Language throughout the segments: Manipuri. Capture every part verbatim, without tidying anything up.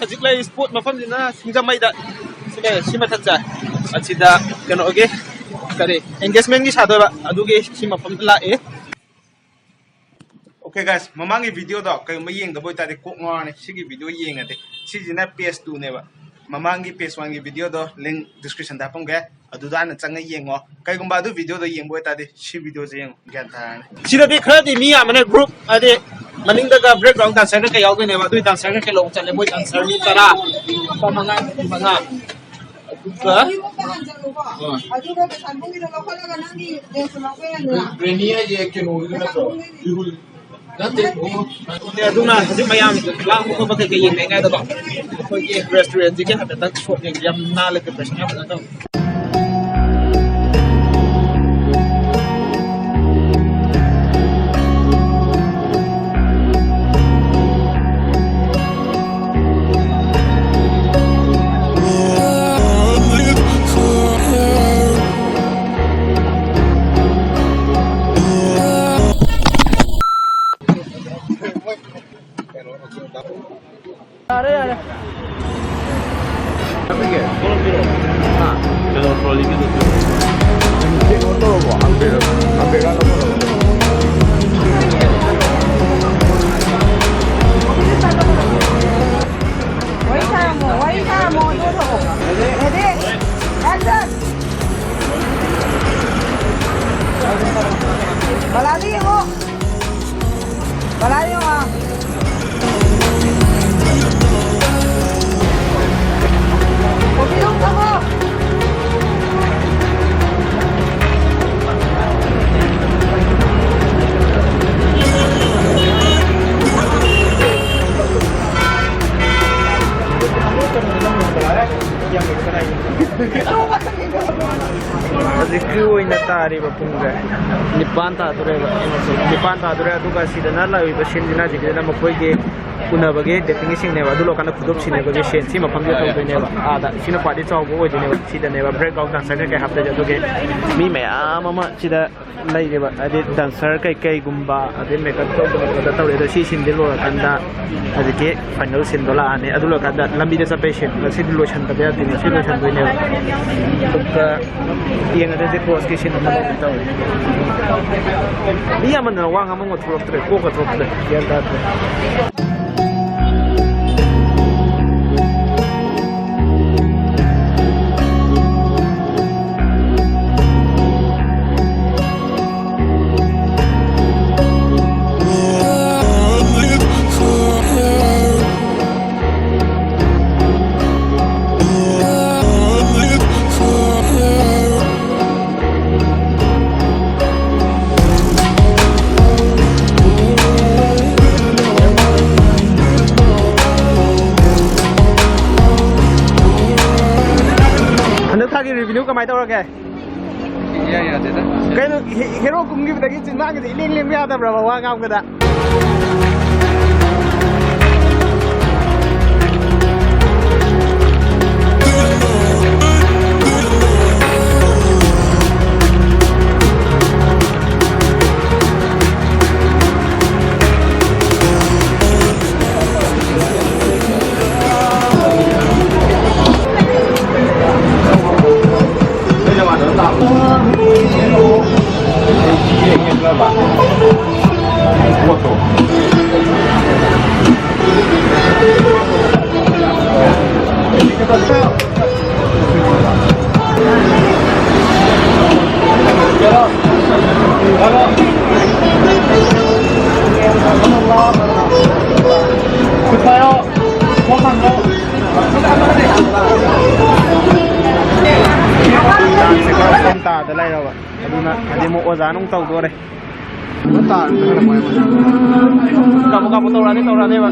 ꯍꯧꯖꯤꯛ ꯂꯩꯔꯤ ꯁ꯭ꯄꯣꯠ ꯃꯐꯝꯁꯤꯅ ꯁꯤꯡꯖꯃꯩꯗ꯫ ꯁꯤ ꯂꯩꯔꯦ, ꯁꯤ ꯃꯊꯛꯁꯦ꯫ ꯑꯁꯤꯗ ꯀꯩꯅꯣꯒꯤ, ꯀꯔꯤ, ꯑꯦꯡꯒꯦꯖꯃꯦꯟꯒꯤ ꯁꯥꯗꯣꯏꯕ, ꯑꯗꯨꯒꯤ ꯁꯤ ꯃꯐꯝꯗ ꯂꯥꯛꯑꯦ꯫ Okay guys, ꯃꯃꯥꯡꯒꯤ ꯚꯤꯗꯤꯑꯣꯗꯣ ꯀꯩꯒꯨꯝꯕ ꯌꯦꯡꯗꯕ ꯑꯣꯏꯇꯥꯔꯗꯤ ꯀꯣꯛ ꯉꯥꯎꯔꯅꯤ꯫ ꯁꯤꯒꯤ ꯚꯤꯗꯤꯑꯣ ꯌꯦꯡꯉꯗꯤ, ꯁꯤꯁꯤꯅ ꯄꯦꯖ ꯇꯨꯅꯦꯕ꯫ ꯃꯃꯥꯡꯒꯤ ꯄꯦꯖ ꯋꯥꯟꯒꯤ ꯚꯤꯗꯤꯑꯣꯗꯣ ꯂꯤꯡ ꯗꯤꯁꯀ꯭ꯔꯤꯞꯁꯟꯗ ꯍꯥꯞꯄꯝꯒꯦ, ꯑꯗꯨꯗ ꯍꯥꯟꯅ ꯆꯪꯉ ꯌꯦꯡꯉꯣ꯫ ꯀꯩꯒꯨꯝꯕ ꯑꯗꯨ ꯚꯤꯗꯤꯑꯣꯗꯣ ꯌꯦꯡꯕ ꯑꯣꯏꯇꯥꯔꯗꯤ ꯁꯤ ꯚꯤꯗꯤꯑꯣꯁꯦ ꯌꯦꯡꯉꯣ, ꯒ꯭ꯌꯥꯟ ꯇꯥꯔꯅꯤ꯫ ꯁꯤꯗꯗꯤ ꯈꯔꯗꯤ ꯃꯤ ꯌꯥꯝꯕꯅꯦ, ꯒ꯭ꯔꯨꯞ, ꯍꯥꯏꯗꯤ ꯃꯅꯤꯡꯗꯒ ꯕꯦꯛꯒ꯭ꯔꯥꯎꯟ ꯗꯥꯟꯁꯔꯒ ꯀꯩ ꯌꯥꯎꯗꯣꯏꯅꯦꯕ, ꯑꯗꯨꯏ ꯗꯥꯟꯁꯔꯒ ꯀꯩ ꯂꯧꯕ ꯆꯠꯂꯦ꯫ ꯃꯣꯏ ꯗꯥꯟꯁꯔ ꯃꯤ ꯇꯔꯥ, ꯂꯨꯄꯥ ꯃꯉꯥ, ꯃꯉꯥ꯫ ꯑꯗꯨꯒ, ꯑ, ꯑꯗꯨꯒ ꯄꯩꯁꯥ ꯂꯧꯈꯠꯂꯒ ꯅꯪꯒꯤ ꯗ꯭ꯔꯦꯁꯇꯨ ꯂꯧꯕ ꯌꯥꯏꯗꯅ? ꯔꯦꯅꯤ ꯍꯥꯏꯁꯦ ꯀꯩꯅꯣꯒꯤꯗꯣ ꯅꯠꯇ꯭ꯔꯣ? ꯅꯠꯇꯦ, ꯑꯣ꯫ ꯑꯗꯨꯅ ꯍꯧꯖꯤꯛ ꯃꯌꯥꯝ ꯂꯥꯡꯕ ꯈꯣꯠꯄ ꯀꯩꯀꯩ ꯌꯦꯡꯅꯩꯉꯥꯏꯗꯀꯣ, ꯑꯩꯈꯣꯏꯒꯤ ꯔꯦꯁꯇꯨꯔꯦꯟꯁꯤꯒꯤ ꯍꯥꯏꯐꯦꯠꯇꯪ ꯁꯣꯠ ꯌꯦꯡꯒꯦ꯫ ꯌꯥꯝ ꯅꯥꯜꯂꯦ, ꯗꯦꯀꯣꯔꯦꯁꯟ ꯌꯥꯝ ꯐꯖꯅ ꯇꯧꯋꯦ꯫ ꯌꯥꯔꯦ, ꯌꯥꯔꯦ꯫ ꯋꯥꯔꯤ ꯁꯥꯔꯝꯃꯣ, ꯋꯥꯔꯤ ꯁꯥꯔꯝꯃꯣ, ꯑꯗꯨꯒ ꯊꯣꯛꯑꯣ꯫ Ready? Action! ꯕꯂꯥꯗꯤ ꯌꯦꯡꯉꯣ꯫ ꯕꯂꯥꯗꯤ ꯌꯦꯡꯉꯣ꯫ ꯀꯣꯐꯤ ꯑꯃ ꯊꯛꯑꯣ꯫ ꯍꯧꯖꯤꯛꯀꯤ ꯑꯣꯏꯅ ꯇꯥꯔꯤꯕ ꯄꯨꯡꯁꯦ ꯅꯤꯄꯥꯟ ꯇꯥꯗꯣꯔꯦꯕ꯫ ꯅꯤꯄꯥꯟ ꯇꯥꯗꯣꯔꯦ꯫ ꯑꯗꯨꯒ ꯁꯤꯗꯅ ꯂꯥꯛꯏꯕ ꯁꯤꯟꯁꯤꯅ ꯍꯧꯖꯤꯛꯀꯤꯗꯅ ꯃꯈꯣꯏꯒꯤ ꯎꯅꯕꯒꯤ dating ꯁꯤꯡꯅꯦꯕ꯫ ꯑꯗꯨ ꯂꯣꯏꯔꯀꯥꯟꯗ ꯈꯨꯗꯣꯞ ꯁꯤꯟꯅꯦꯕ꯫ ꯁꯤ ꯁꯤꯟ ꯁꯤ ꯃꯐꯝꯁꯤꯗ ꯇꯧꯗꯣꯏꯅꯦꯕ꯫ ꯑꯥꯗ ꯁꯤꯅ ꯈ꯭ꯋꯥꯏꯗꯒꯤ ꯆꯥꯎꯕ ꯑꯣꯏꯗꯣꯏꯅꯦꯕ꯫ ꯁꯤꯗꯅꯦꯕ background dancer ꯀꯩꯀꯩ ꯍꯥꯞꯇꯣꯏꯁꯦ꯫ ꯑꯗꯨꯒꯤ ꯃꯤ ꯃꯌꯥꯝ ꯑꯃ ꯁꯤꯗ ꯂꯩꯔꯦꯕ꯫ ꯍꯥꯏꯗꯤ dancer ꯀꯩꯀꯩꯒꯨꯝꯕ, ꯑꯗꯩ makeup ꯇꯧꯗꯅ ꯈꯣꯠꯇꯅ ꯇꯧꯔꯦ꯫ ꯑꯗꯣ ꯁꯤ ꯁꯤꯟꯗꯤ ꯂꯣꯏꯔꯀꯥꯟꯗ ꯍꯧꯖꯤꯛꯀꯤ final ꯁꯤꯟꯗꯣ ꯂꯥꯛꯑꯅꯤ꯫ ꯑꯗꯨ ꯂꯣꯏꯔꯀꯥꯟꯗ ꯂꯝꯕꯤꯗ ꯆꯠꯄꯩ ꯁꯤꯟ, ꯉꯁꯤꯗꯤ ꯂꯣꯏꯁꯟꯗꯕ ꯌꯥꯗꯦ꯫ ꯉꯁꯤ ꯂꯣꯏꯁꯟꯗꯣꯏꯅꯦꯕ꯫ ꯑꯗꯨꯒ ꯌꯦꯡꯉꯗꯤ close ꯀꯤ ꯁꯤꯟ ꯑꯃ ꯂꯩꯒꯦ ꯇꯧꯔꯤ꯫ ꯃꯤ ꯌꯥꯝꯃꯟꯗꯅ ꯋꯥ ꯉꯥꯡꯐꯝꯒ ꯊꯣꯛꯂꯛꯇ꯭ꯔꯦ, ꯀꯣꯛꯀ ꯊꯣꯛꯇ꯭ꯔꯦ, ꯒ꯭ꯌꯥꯟ ꯇꯥꯗ꯭ꯔꯦ꯫ ꯍꯟꯗꯛ ꯊꯥꯒꯤ revenue ꯀꯃꯥꯏꯅ ꯇꯧꯔꯒꯦ? ꯏꯌꯥ ꯌꯥꯗꯦꯗ꯫ ꯀꯩꯅꯣ, ꯍꯦ-, hero ꯀꯨꯝꯈꯤꯕꯗꯒꯤ ꯆꯤꯟꯕꯥꯡꯒꯁꯦ ꯏꯂꯦꯡ ꯂꯦꯡꯕ ꯌꯥꯗꯕ꯭ꯔꯕ, ꯋꯥ ꯉꯥꯡꯕꯗ? ꯇꯥꯗ ꯂꯩꯔꯕ꯫ ꯑꯗꯨꯅ ꯍꯥꯏꯗꯤ ꯑꯃꯨꯛ ꯑꯣꯖꯥꯅ ꯑꯃꯨꯛ ꯇꯧꯗꯣꯔꯦ꯫ ꯀꯥꯞꯄꯨ, ꯀꯥꯞꯄꯨ, ꯇꯧꯔꯛꯑꯅꯤ, ꯇꯧꯔꯛꯑꯅꯦꯕ꯫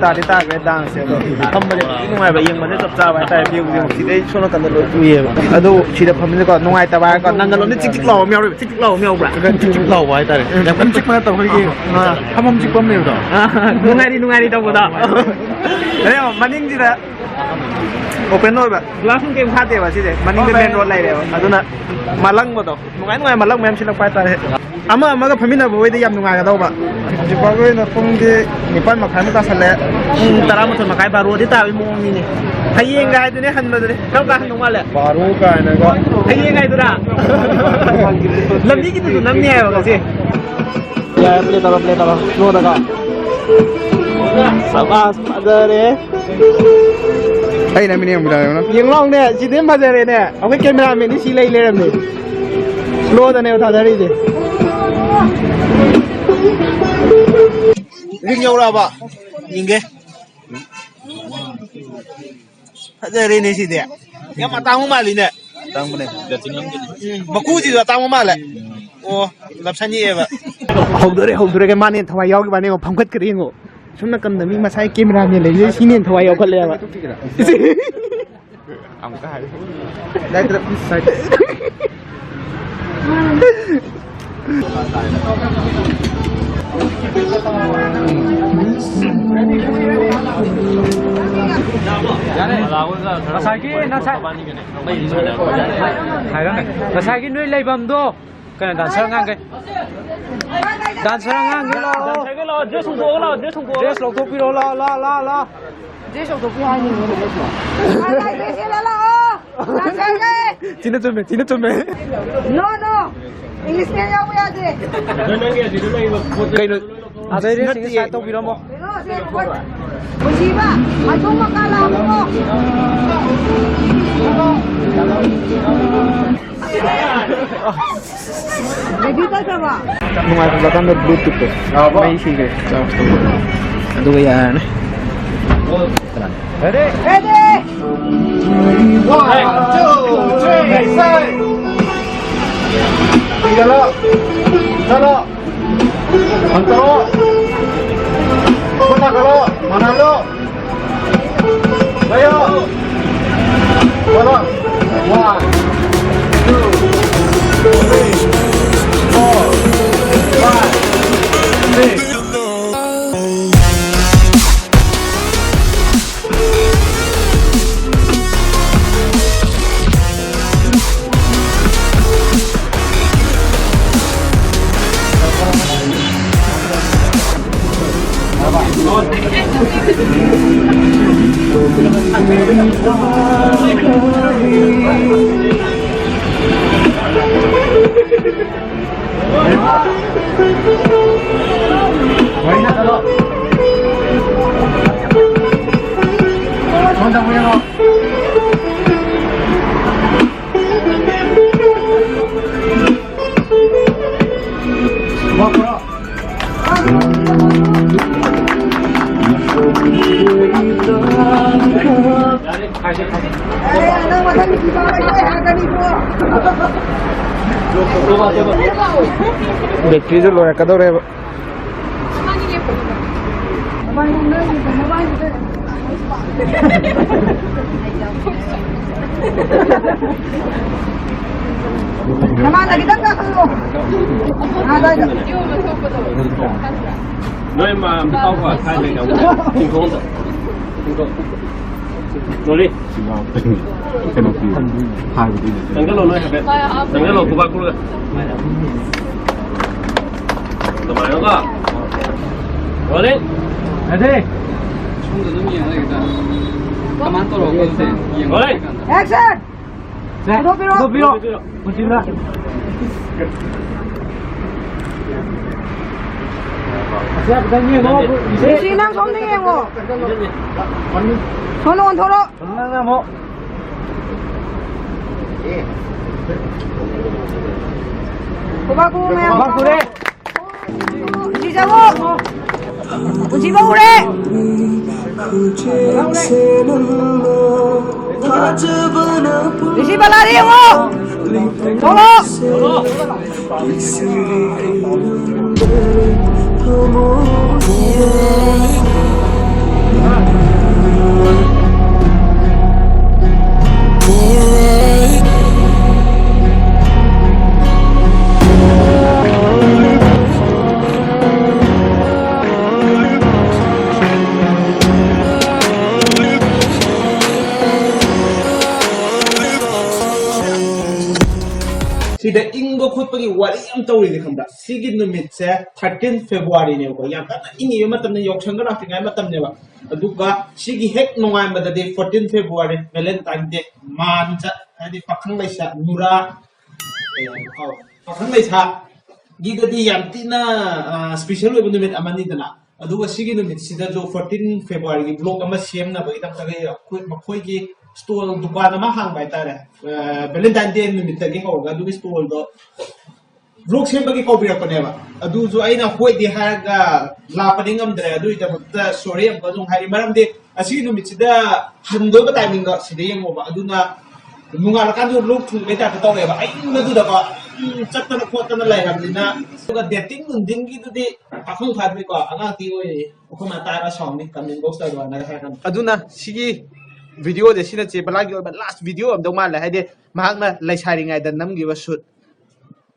ꯇꯥꯗꯤ ꯇꯥꯈ꯭ꯔꯦ ꯗꯥꯟꯁꯁꯦ, ꯑꯗꯣ ꯐꯝꯕꯗꯤ ꯅꯨꯡꯉꯥꯏꯕ, ꯌꯦꯡꯕꯗꯤ ꯆꯞ ꯆꯥꯕ ꯍꯥꯏꯇꯥꯔꯦ꯫ ꯚ꯭ꯌꯨꯁꯦ ꯁꯤꯗꯩ ꯁꯣꯝ ꯅꯥꯀꯟꯗ ꯂꯣꯏ ꯎꯏꯌꯦꯕ꯫ ꯑꯗꯣ ꯁꯤꯗ ꯐꯝꯕꯁꯦꯀꯣ ꯅꯨꯡꯉꯥꯏꯇꯕ ꯍꯥꯏꯔꯒ ꯅꯪꯒꯜ ꯂꯣꯝꯗ ꯆꯤꯛ ꯆꯤꯛ ꯂꯥꯎꯕ ꯑꯃ ꯌꯥꯎꯔꯤꯕ꯫ ꯆꯤꯛ ꯆꯤꯛ ꯂꯥꯎꯕ ꯑꯃ ꯌꯥꯎꯕ꯭ꯔꯥ? ꯆꯤꯛ ꯆꯤꯛ ꯂꯥꯎꯕ ꯍꯥꯏꯇꯥꯔꯦ꯫ ꯌꯥꯝ ꯀꯟꯅ ꯆꯤꯛꯄ ꯅꯠꯇꯕ, ꯑꯩꯈꯣꯏꯒꯤ, ꯑꯥ, ꯐꯝꯐꯝ ꯆꯤꯛꯄ ꯑꯃ ꯂꯩꯕꯗꯣ꯫ ꯑꯥ, ꯅꯨꯡꯉꯥꯏꯔꯤ ꯅꯨꯡꯉꯥꯏꯔꯤ ꯇꯧꯕꯗꯣ꯫ ꯑꯗꯩ ꯃꯅꯤꯡꯁꯤꯗ ꯑꯣꯄꯦꯟ ꯑꯣꯏꯕ ꯒ꯭ꯂꯥꯁ ꯅꯨꯡ ꯀꯩꯝ ꯍꯥꯞꯇꯦꯕ ꯁꯤꯁꯦ꯫ ꯃꯅꯤꯡꯗ ꯃꯦꯟ ꯔꯣꯗ ꯂꯩꯔꯦꯕ, ꯑꯗꯨꯅ ꯃꯂꯪꯕꯗꯣ, ꯅꯨꯡꯉꯥꯏ ꯅꯨꯡꯉꯥꯏ ꯃꯂꯪ ꯃꯌꯥꯝ ꯁꯤꯜꯂꯛꯄ ꯍꯥꯏꯇꯥꯔꯦ꯫ ꯑꯃ ꯑꯃꯒ ꯐꯝꯃꯤꯟꯅꯕ ꯑꯣꯏꯗꯤ ꯌꯥꯝ ꯅꯨꯡꯉꯥꯏꯒꯗꯧꯕ꯫ ꯍꯧꯖꯤꯛ ꯐꯥꯎꯒꯤ ꯑꯣꯏꯅ ꯄꯨꯡꯗꯤ ꯅꯤꯄꯥꯟ ꯃꯈꯥꯏꯃꯨꯛ ꯇꯥꯁꯜꯂꯦ꯫ ꯄꯨꯡ ꯇꯔꯥꯃꯥꯊꯣꯏ ꯃꯈꯥꯏ, ꯕꯥꯔꯣꯗꯤ ꯇꯥꯕꯒꯤ ꯃꯑꯣꯡꯅꯤꯅꯦ꯫ ꯍꯌꯦꯡꯒ ꯍꯥꯏꯗꯨꯅꯦ ꯍꯟꯕꯗꯨꯅꯦ꯫ ꯀꯔꯝ ꯀꯥꯟ ꯍꯟꯗꯧ ꯃꯥꯜꯂꯦ? ꯕꯥꯔꯣ ꯀꯥꯏꯅꯒ꯫ ꯍꯌꯦꯡ ꯍꯥꯏꯗꯨꯔꯥ? ꯂꯝꯕꯤꯒꯤꯗꯨꯁꯨ ꯅꯝꯅꯤ ꯍꯥꯏꯕ ꯉꯁꯤ꯫ ꯌꯥꯔꯦ, ꯄ꯭ꯂꯦ ꯇꯧꯔꯣ, ꯄ꯭ꯂꯦ ꯇꯧꯔꯣ꯫ ꯁ꯭ꯂꯣꯗꯒ꯫ ꯁꯕꯥꯁ, ꯐꯖꯔꯦ꯫ ꯑꯩꯅ ꯃꯤꯅ ꯌꯦꯡꯕꯗ ꯌꯦꯡꯉꯣ꯫ ꯌꯦꯡ ꯂꯥꯎꯅꯦ, ꯁꯤꯗꯤ ꯐꯖꯔꯦꯅꯦ꯫ ꯑꯩꯈꯣꯏ ꯀꯦꯃꯦꯔꯥꯃꯦꯟꯗꯤ ꯁꯤ ꯂꯩ ꯂꯩꯔꯝꯃꯦ꯫ ꯁ꯭ꯂꯣꯗꯅꯦꯕ ꯊꯥꯗꯔꯤꯁꯦ꯫ ꯔꯤꯡ ꯌꯧꯔꯛꯑꯕ? ꯌꯦꯡꯒꯦ꯫ ꯐꯖꯔꯦꯅꯦ ꯁꯤꯗꯤ꯫ ꯌꯥꯝ ꯑꯇꯥꯡꯕ ꯃꯥꯜꯂꯤꯅꯦ꯫ ꯑꯇꯥꯡꯕꯅꯦ꯫ ꯎꯝ, ꯃꯀꯨꯁꯤꯁꯨ ꯑꯇꯥꯡꯕ ꯃꯥꯜꯂꯦ꯫ ꯑꯣ, ꯂꯞꯁꯟ ꯌꯦꯛꯑꯦꯕ꯫ ꯍꯧꯗꯣꯔꯦ, ꯍꯧꯗꯣꯔꯦ꯫ ꯃꯥꯅ ꯍꯦꯟꯅ ꯊꯋꯥꯏ ꯌꯥꯎꯈꯤꯕ ꯋꯥꯅꯦ꯫ ꯌꯦꯡꯉꯣ, ꯐꯝꯒꯠꯈ꯭ꯔꯦ ꯌꯦꯡꯉꯣ꯫ ꯁꯣꯝ ꯅꯥꯀꯟꯗ ꯃꯤ ꯃꯁꯥꯏ ꯀꯦꯃꯦꯔꯥꯃꯦꯟ ꯂꯩꯔꯤꯁꯦ ꯁꯤꯅ ꯍꯦꯟꯅ ꯊꯋꯥꯏ ꯌꯥꯎꯈꯠꯂꯦꯕ꯫ ꯑꯃꯨꯛꯀ ꯍꯥꯏꯔꯦ꯫ ꯉꯁꯥꯏꯒꯤ, ꯉꯁꯥꯏ-, ꯍꯥꯏꯔꯣꯅꯦ꯫ ꯉꯁꯥꯏꯒꯤ ꯅꯣꯏ ꯂꯩꯐꯝꯗꯣ ꯀꯩꯅꯣ, ꯗꯥꯟꯁꯔ ꯑꯉꯥꯡꯈꯩ꯫ ꯗꯥꯟꯁꯔ ꯑꯉꯥꯡꯈꯩ ꯂꯥꯛꯑꯣ꯫ ꯗ꯭ꯔꯦꯁ ꯍꯣꯡꯗꯣꯛꯑꯒ ꯂꯥꯛꯑꯣ, ꯗ꯭ꯔꯦꯁ ꯍꯣꯡꯗꯣꯛꯑꯒ꯫ ꯗ꯭ꯔꯦꯁ ꯂꯧꯊꯣꯛꯄꯤꯔꯣ, ꯂꯥꯛꯑꯣ, ꯂꯥꯛꯑꯣ, ꯂꯥꯛꯑꯣ, ꯂꯥꯛꯑꯣ꯫ ꯗ꯭ꯔꯦꯁ ꯂꯧꯊꯣꯛꯄꯤꯌꯨ ꯍꯥꯏꯅꯤ꯫ ꯂꯥꯛꯑꯣ, ꯂꯥꯛꯑꯣ, ꯗ꯭ꯔꯦꯁ ꯁꯦꯠꯂ ꯂꯥꯛꯑꯣ꯫ ꯗꯥꯟꯁꯔꯈꯩ꯫ ꯊꯤꯅ ꯆꯨꯝꯃꯦ, ꯊꯤꯅ ꯆꯨꯝꯃꯦ꯫ No, no. ꯏꯪꯂꯤꯁ ꯃꯦꯝ ꯌꯥꯎꯕ ꯌꯥꯗꯦ꯫ ꯀꯩꯅꯣ? ꯑꯗꯩ ꯔꯦꯁ ꯅꯠꯇꯤꯌꯦ꯫ ꯁꯥꯏꯠ ꯇꯧꯕꯤꯔꯝꯃꯣ꯫ ꯀꯩꯅꯣꯁꯦ, ꯑꯩꯈꯣꯏ ꯄꯨꯟꯁꯤꯕ, ꯑꯗꯣꯝ ꯃꯀꯥ ꯂꯥꯛꯑꯣ꯫ ꯔꯦꯗꯤ ꯆꯠꯈ꯭ꯔꯕ? ꯅꯨꯡꯉꯥꯏꯇ꯭ꯔꯀꯥꯟꯗ ꯕ꯭ꯂꯨꯇꯨꯠꯇꯣ ꯃꯩ ꯁꯤꯈ꯭ꯔꯦ꯫ ꯆꯥꯔꯖ ꯇꯧꯕ꯫ ꯑꯗꯨꯒ ꯌꯥꯔꯅꯤ꯫ Ready? One, two, three, start! ꯆꯠꯂꯣ! ꯆꯠꯂꯣ! ꯍꯟꯇꯣꯛꯑꯣ! ꯈꯨꯠ ꯊꯥꯡꯒꯠꯂꯣ! Panalo! Bayo! Wala! One, two, three, four, five, six. ꯕꯦꯇ꯭ꯔꯤꯁꯨ ꯂꯣꯏꯔꯛꯀꯗꯧꯔꯦꯕ꯫ ꯅꯃꯥꯡꯗ ꯈꯤꯇꯪ ꯀꯥꯈꯠꯂꯣ꯫ ꯑꯥ, ꯑꯗꯥꯏꯗ꯫ ꯅꯣꯏ ꯃꯥ ꯑꯝꯇ ꯄꯥꯎ ꯄꯥꯎ ꯊꯥꯏꯅ ꯌꯥꯎꯕ꯫ ꯆꯤꯡꯊꯣꯛ ꯑꯝꯇ꯫ ꯆꯤꯡꯊꯣꯛ꯫ ꯂꯣꯂꯤ꯫ ꯀꯩꯅꯣ ꯄꯤ꯫ ꯍꯥꯏꯕꯗꯤ꯫ ꯆꯪꯁꯜꯂꯣ ꯅꯣꯏ ꯍꯥꯏꯐꯦꯠ꯫ ꯆꯪꯁꯜꯂꯣ ꯈꯨꯕꯥꯛ ꯈꯨꯔꯒ꯫ ꯑꯗꯨꯃꯥꯏꯅꯀꯣ꯫ ꯔꯣꯂꯤꯡ꯫ ꯔꯦꯗꯤ꯫ ꯁꯣꯝꯗ ꯑꯗꯨꯝ ꯌꯦꯡꯉ ꯂꯩꯒꯗ꯭ꯔꯥ? ꯀꯃꯥꯏꯅ ꯇꯧꯔꯒ ꯈꯪꯗꯦ꯫ ꯌꯦꯡꯉ ꯔꯣꯂꯤꯡ꯫ ꯂꯩꯀꯥꯟꯗ꯫ ꯑꯦꯛꯁꯟ! ꯁꯦ, ꯄꯨꯊꯣꯛꯄꯤꯔꯣ꯫ ꯄꯨꯊꯣꯛꯄꯤꯔꯣ꯫ ꯄꯨꯟꯁꯤꯜꯂ꯫ ꯑꯁꯤ ꯈꯤꯇꯪ ꯌꯦꯡꯉꯣ꯫ ꯁꯤ ꯅꯪ ꯁꯣꯝꯗ ꯌꯦꯡꯉꯣ꯫ ꯁꯣꯝꯗ ꯑꯣꯟꯊꯣꯔꯛꯑꯣ꯫ ꯁꯣꯝꯗ ꯅꯪ ꯑꯃꯨꯛ꯫ ꯈꯨꯕꯥꯛ ꯈꯨ ꯃꯌꯥꯝ꯫ ꯈꯨꯕꯥꯛ ꯈꯨꯔꯦ꯫ ꯄꯨꯟꯁꯤ ꯆꯪꯉꯣ꯫ ꯄꯨꯟꯁꯤ ꯐꯥꯎꯔꯦ꯫ ꯔꯤꯁꯤ ꯕꯂꯥꯗ ꯌꯦꯡꯉꯣ꯫ ꯊꯣꯛꯂꯛꯑꯣ꯫ ꯁꯤꯗ ꯏꯪꯕ ꯈꯣꯠꯄꯒꯤ ꯋꯥꯔꯤ ꯌꯥꯝ ꯇꯧꯔꯤꯁꯦ ꯈꯪꯕ꯭ꯔꯥ? ꯁꯤꯒꯤ ꯅꯨꯃꯤꯠꯁꯦ thirteen February ꯅꯦꯕꯀꯣ, ꯌꯥꯝ ꯀꯟꯅ ꯏꯪꯉꯤꯕ ꯃꯇꯝꯅꯦ, ꯌꯥꯎꯁꯪꯒ ꯂꯥꯛꯇ꯭ꯔꯤꯉꯩ ꯃꯇꯝꯅꯦꯕ꯫ ꯑꯗꯨꯒ ꯁꯤꯒꯤ ꯍꯦꯛ ꯅꯣꯡꯉꯥꯟꯕꯗꯗꯤ fourteen February, Valentine Day, ꯃꯥꯟꯖ, ꯍꯥꯏꯗꯤ ꯄꯥꯈꯪ ꯂꯩꯁꯥ ꯅꯨꯔꯥ, ꯀꯩ ꯍꯥꯏꯕ ꯀꯥꯎꯔꯦ, ꯄꯥꯈꯪ ꯂꯩꯁꯥꯒꯤꯗꯗꯤ ꯌꯥꯝ ꯊꯤꯅ ꯁ꯭ꯄꯦꯁꯦꯜ ꯑꯣꯏꯕ ꯅꯨꯃꯤꯠ ꯑꯃꯅꯤꯗꯅ꯫ ꯑꯗꯨꯒ ꯁꯤꯒꯤ ꯅꯨꯃꯤꯠꯁꯤꯗꯁꯨ fourteen February ꯒꯤ vlog ꯑꯃ ꯁꯦꯝꯅꯕꯒꯤꯗꯃꯛꯇ ꯑꯩꯈꯣꯏ, ꯃꯈꯣꯏꯒꯤ ꯁ꯭ꯇꯣꯜ, ꯗꯨꯀꯥꯟ ꯑꯃ ꯍꯥꯡꯕ ꯍꯥꯏꯇꯥꯔꯦ꯫ Valentine Day ꯅꯨꯃꯤꯠꯇꯒꯤ ꯍꯧꯔꯒ ꯑꯗꯨꯒꯤ ꯁ꯭ꯇꯣꯜꯗꯣ vlog ꯁꯦꯝꯕꯒꯤ ꯀꯧꯕꯤꯔꯛꯄꯅꯦꯕ꯫ ꯑꯗꯨꯁꯨ ꯑꯩꯅ ꯍꯣꯏꯗꯤ ꯍꯥꯏꯔꯒ ꯂꯥꯛꯄꯗꯤ ꯉꯝꯗ꯭ꯔꯦ꯫ ꯑꯗꯨꯒꯤꯗꯃꯛꯇ ꯁꯣꯔꯤ ꯑꯃꯨꯛꯀ ꯑꯗꯨꯝ ꯍꯥꯏꯔꯤ, ꯃꯔꯝꯗꯤ ꯑꯁꯤꯒꯤ ꯅꯨꯃꯤꯠꯁꯤꯗ ꯍꯟꯗꯣꯏꯕ ꯇꯥꯏꯃꯤꯡꯗꯣ ꯁꯤꯗ ꯌꯦꯡꯉꯣꯕ꯫ ꯑꯗꯨꯅ ꯅꯣꯡꯉꯥꯜꯂꯀꯥꯟꯗ ꯂꯣꯛ ꯊꯨꯡꯕꯩ ꯇꯥꯏꯞꯇ ꯇꯧꯔꯦꯕ꯫ ꯑꯍꯤꯡꯗꯨꯗꯀꯣ, ꯎꯝ, ꯆꯠꯇꯅ ꯈꯣꯠꯇꯅ ꯂꯩꯔꯕꯅꯤꯅ꯫ ꯑꯗꯨꯒ ꯗꯦꯇꯤꯡ ꯅꯨꯡꯗꯤꯡꯒꯤꯗꯨꯗꯤ ꯄꯥꯈꯪ ꯐꯥꯗ꯭ꯔꯤꯀꯣ, ꯑꯉꯥꯡꯇꯤ ꯑꯣꯏꯔꯤ꯫ ꯑꯩꯈꯣꯏ ꯃꯥ ꯇꯥꯔ ꯁꯥꯎꯅꯤ, ꯀꯃꯦꯟ ꯕꯣꯛꯁꯇ ꯑꯗꯨꯃꯥꯏꯅ ꯍꯥꯏꯔꯛꯀꯅꯤ꯫ ꯑꯗꯨꯅ ꯁꯤꯒꯤ ꯚꯤꯗꯤꯑꯣꯁꯦ, ꯁꯤꯅ ꯆꯦ ꯕꯂꯥꯒꯤ ꯑꯣꯏꯕ ꯂꯥꯁ ꯚꯤꯗꯤꯑꯣ ꯑꯝꯗꯧ ꯃꯥꯜꯂꯦ, ꯍꯥꯏꯗꯤ ꯃꯍꯥꯛꯅ ꯂꯩꯁꯥꯔꯤꯉꯩꯗ ꯅꯝꯈꯤꯕ ꯁꯨꯠ꯫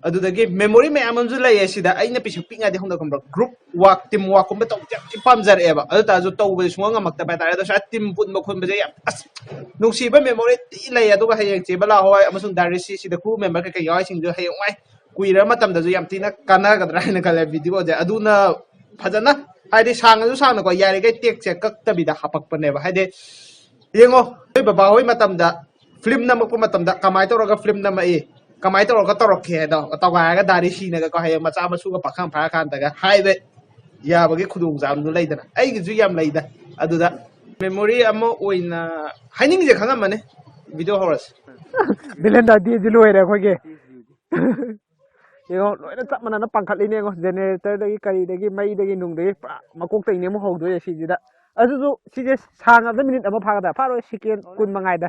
ꯑꯗꯨꯗꯒꯤ ꯃꯦꯃꯣꯔꯤ ꯃꯌꯥꯝ ꯑꯃꯁꯨ ꯂꯩꯌꯦ ꯁꯤꯗ꯫ ꯑꯩꯅ ꯄꯤꯁꯛ ꯄꯤꯛꯉꯩꯗꯤ ꯍꯧꯅ ꯈꯪꯕ꯭ꯔꯥ, ꯒ꯭ꯔꯨꯞ ꯋꯥꯛ, ꯇꯤꯝ ꯋꯥꯛꯀꯨꯝꯕ ꯇꯧꯕꯁꯦ ꯌꯥꯝ ꯊꯤ ꯄꯥꯝꯖꯔꯛꯑꯦꯕ꯫ ꯑꯗꯨ ꯇꯥꯔꯁꯨ ꯇꯧꯕꯁꯦ ꯁꯨꯡꯉꯝ ꯉꯝꯃꯛꯇꯕ ꯍꯥꯏꯇꯥꯔꯦ꯫ ꯑꯗꯣ ꯁ꯭ꯋꯥꯏ ꯇꯤꯝ ꯄꯨꯟꯕ ꯈꯣꯠꯄꯁꯦ ꯌꯥꯝ, ꯑꯁ, ꯅꯨꯡꯁꯤꯕ ꯃꯦꯃꯣꯔꯤ ꯊꯤ ꯂꯩ꯫ ꯑꯗꯨꯒ ꯍꯌꯦꯡ ꯆꯦ ꯕꯂꯥ ꯍꯣꯏ ꯑꯃꯁꯨꯡ ꯗꯥ ꯔꯤꯁꯤ, ꯁꯤꯗ ꯀ꯭ꯔꯨ ꯃꯦꯝꯕꯔ ꯀꯩꯀꯩ ꯌꯥꯎꯔꯤꯁꯤꯡꯁꯨ ꯍꯌꯦꯡꯋꯥꯏ ꯀꯨꯏꯔ ꯃꯇꯝꯗꯁꯨ ꯌꯥꯝ ꯊꯤꯅ ꯀꯥꯟꯅꯒꯗ꯭ꯔꯥ ꯍꯥꯏꯅ ꯈꯜꯂꯦ ꯚꯤꯗꯤꯑꯣꯁꯦ꯫ ꯑꯗꯨꯅ ꯐꯖꯅ, ꯍꯥꯏꯗꯤ ꯁꯥꯡꯉꯁꯨ ꯁꯥꯡꯅꯀꯣ, ꯌꯥꯔꯤꯈꯩ ꯇꯦꯛꯁꯦ ꯀꯛꯇꯕꯤꯗ ꯍꯥꯄꯛꯄꯅꯦꯕ꯫ ꯍꯥꯏꯗꯤ ꯌꯦꯡꯉꯣ, ꯑꯩꯈꯣꯏ ꯕꯕꯥ ꯍꯣꯏ ꯃꯇꯝꯗ ꯐꯤꯂꯝ ꯅꯝꯃꯛꯄ ꯃꯇꯝꯗ ꯀꯃꯥꯏꯅ ꯇꯧꯔꯒ ꯐꯤꯂꯝ ꯅꯝꯃꯛꯏ, ꯀꯃꯥꯏꯅ ꯇꯧꯔꯒ ꯇꯧꯔꯛꯀꯦ ꯍꯥꯏꯗꯣ ꯇꯧꯒꯥꯏꯔꯒ ꯗꯥ ꯔꯤꯁꯤꯅꯒꯀꯣ ꯍꯌꯦꯡ ꯃꯆꯥ ꯃꯁꯨꯒ ꯄꯥꯈꯪ ꯐꯥꯔꯀꯥꯟꯗꯒ ꯍꯥꯏꯕ ꯌꯥꯕꯒꯤ ꯈꯨꯗꯣꯡꯆꯥꯕꯗꯨ ꯂꯩꯗꯅ꯫ ꯑꯩꯒꯤꯁꯨ ꯌꯥꯝ ꯂꯩꯗ ꯑꯗꯨꯗ꯫ ꯃꯦꯃꯣꯔꯤ ꯑꯃ ꯑꯣꯏꯅ ꯍꯥꯏꯅꯤꯡꯉꯤꯁꯦ ꯈꯪꯉꯝꯃꯅꯤ꯫ ꯚꯤꯗꯤꯑꯣ ꯍꯧꯔꯁꯤ꯫ Valentine Day ꯁꯤ ꯂꯣꯏꯔꯦ ꯑꯩꯈꯣꯏꯒꯤ꯫ ꯌꯦꯡꯉꯣ, ꯂꯣꯏꯅ ꯆꯞ ꯃꯥꯟꯅꯅ ꯄꯥꯡꯈꯠꯂꯤꯅꯦ ꯌꯦꯡꯉꯣ, ꯖꯦꯅꯦꯔꯦꯇꯔꯗꯒꯤ, ꯀꯔꯤꯗꯒꯤ, ꯃꯩꯗꯒꯤ, ꯅꯨꯡꯗꯒꯤ, ꯄꯨꯔꯥ ꯃꯀꯣꯛꯇꯩꯅꯦ ꯑꯃꯨꯛ ꯍꯧꯗꯣꯏꯁꯦ ꯁꯤꯁꯤꯗ꯫ ꯑꯗꯨꯁꯨ ꯁꯤꯁꯦ ꯁꯥꯡꯉꯕꯗ ꯃꯤꯅꯤꯠ ꯑꯃ ꯐꯥꯒꯗ꯭ꯔꯥ? ꯐꯥꯔꯣꯏ, ꯁꯦꯀꯦꯟ ꯀꯨꯟ ꯃꯉꯥꯏꯗ꯫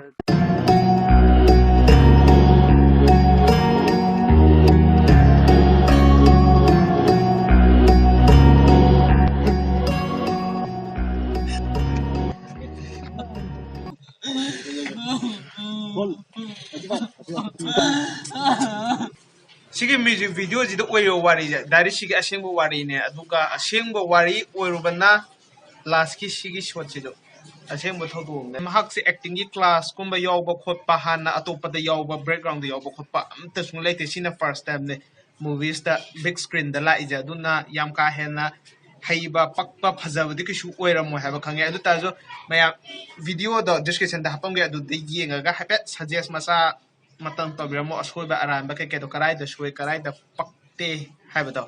ꯁꯤꯒꯤ ꯃ꯭ꯌꯨꯖꯤꯛ ꯚꯤꯗꯤꯑꯣꯁꯤꯗ ꯑꯣꯏꯔꯤꯕ ꯋꯥꯔꯤꯁꯦ ꯗꯥꯏꯔꯦꯛ ꯁꯤꯒꯤ ꯑꯁꯦꯡꯕ ꯋꯥꯔꯤꯅꯦ꯫ ꯑꯗꯨꯒ ꯑꯁꯦꯡꯕ ꯋꯥꯔꯤ ꯑꯣꯏꯔꯨꯕꯅ ꯂꯥꯁꯀꯤ ꯁꯤꯒꯤ ꯁꯣꯠꯁꯤꯗꯣ ꯑꯁꯦꯡꯕ ꯊꯧꯗꯣꯛꯅꯦ꯫ ꯃꯍꯥꯛꯁꯦ ꯑꯦꯛꯇꯤꯡꯒꯤ ꯀ꯭ꯂꯥꯁꯀꯨꯝꯕ ꯌꯥꯎꯕ ꯈꯣꯠꯄ, ꯍꯥꯟꯅ ꯑꯇꯣꯞꯄꯗ ꯌꯥꯎꯕ, ꯕꯦꯛꯒ꯭ꯔꯥꯎꯟꯗ ꯌꯥꯎꯕ ꯈꯣꯠꯄ ꯑꯝꯇ ꯁꯨꯡ ꯂꯩꯇꯦ꯫ ꯁꯤꯅ ꯐꯥꯔꯁ ꯇꯥꯏꯝꯅꯦ ꯃꯨꯚꯤꯁꯇ ꯕꯤꯛ ꯁ꯭ꯀ꯭ꯔꯤꯟꯗ ꯂꯥꯛꯏꯁꯦ꯫ ꯑꯗꯨꯅ ꯌꯥꯝ ꯀꯥ ꯍꯦꯟꯅ ꯍꯩꯕ, ꯄꯛꯄ, ꯐꯖꯕꯗꯤ ꯀꯩꯁꯨ ꯑꯣꯏꯔꯝꯃꯣꯏ ꯍꯥꯏꯕ ꯈꯪꯉꯦ꯫ ꯑꯗꯨ ꯇꯥꯔꯁꯨ ꯃꯌꯥꯝ ꯚꯤꯗꯤꯑꯣꯗꯣ ꯗꯤꯁꯀ꯭ꯔꯤꯞꯁꯟꯗ ꯍꯥꯞꯄꯝꯒꯦ, ꯑꯗꯨꯗ ꯌꯦꯡꯉꯒ ꯍꯥꯏꯐꯦꯠ ꯁꯖꯦꯁ ꯃꯆꯥ ꯃꯇꯝ ꯇꯧꯕꯤꯔꯝꯃꯣ꯫ ꯑꯁꯣꯏꯕ ꯑꯔꯥꯟꯕ ꯀꯩꯀꯩꯗꯣ ꯀꯔꯥꯏꯗ ꯁꯣꯏ, ꯀꯔꯥꯏꯗ ꯄꯛꯇꯦ ꯍꯥꯏꯕꯗꯣ,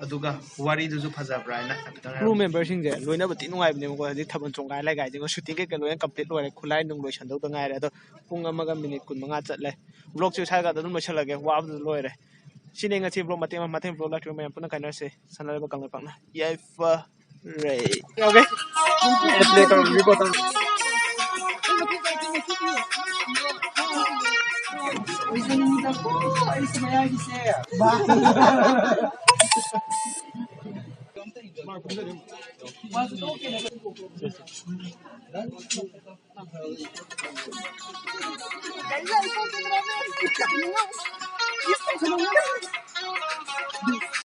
ꯑꯗꯨꯒ ꯋꯥꯔꯤꯗꯨꯁꯨ ꯐꯖꯕ꯭ꯔꯥ ꯍꯥꯏꯅ ꯍꯥꯏꯐꯦꯠꯇꯪ ꯀ꯭ꯔꯨ ꯍꯥꯏꯔꯝꯃꯣ꯫ ꯃꯦꯝꯕꯔꯁꯤꯡꯁꯦ ꯂꯣꯏꯅꯕ ꯊꯤ ꯅꯨꯡꯉꯥꯏꯕꯅꯦꯕꯀꯣ꯫ ꯍꯧꯖꯤꯛ ꯊꯥꯕꯜ ꯆꯣꯡꯒꯥꯏ ꯂꯩꯒꯥꯏꯁꯤꯒ ꯁꯨꯇꯤꯡ ꯀꯩꯀꯩ ꯂꯣꯏꯅ ꯀꯝꯄ꯭ꯂꯤꯠ ꯂꯣꯏꯔꯦ꯫ ꯈꯨꯠꯂꯥꯏ ꯅꯨꯡ ꯂꯣꯏꯁꯟꯗꯧꯗ ꯉꯥꯏꯔꯦ꯫ ꯑꯗꯣ ꯄꯨꯡ ꯑꯃꯒ ꯃꯤꯅꯤꯠ ꯀꯨꯟ ꯃꯉꯥ ꯆꯠꯂꯦ꯫ ꯕ꯭ꯂꯣꯒꯁꯦ ꯁ꯭ꯋꯥꯏꯒ ꯑꯗꯨꯝ ꯂꯣꯏꯁꯜꯂꯒꯦ, ꯋꯥꯕꯗ ꯂꯣꯏꯔꯦ꯫ ꯁꯤꯅꯤ ꯉꯁꯤ ꯕ꯭ꯂꯣꯒ ꯃꯇꯦꯛ ꯑꯃ꯫ ꯃꯊꯪ ꯕ꯭ꯂꯣꯒ ꯂꯥꯛꯈꯤꯕ ꯃꯌꯥꯝ ꯄꯨꯟꯅ ꯀꯥꯏꯅꯔꯁꯦ꯫ ꯁꯥꯟꯅꯔꯤꯕ ꯀꯪꯂꯩꯄꯥꯛꯅ ꯌꯥꯏꯐꯔꯦ꯫ Okay꯫ Play ꯇꯧꯔꯝꯃꯤꯀꯣ ꯇꯥꯃꯣ꯫ ꯑꯩꯁꯨ ꯃꯌꯥꯏꯒꯤꯁꯦ꯫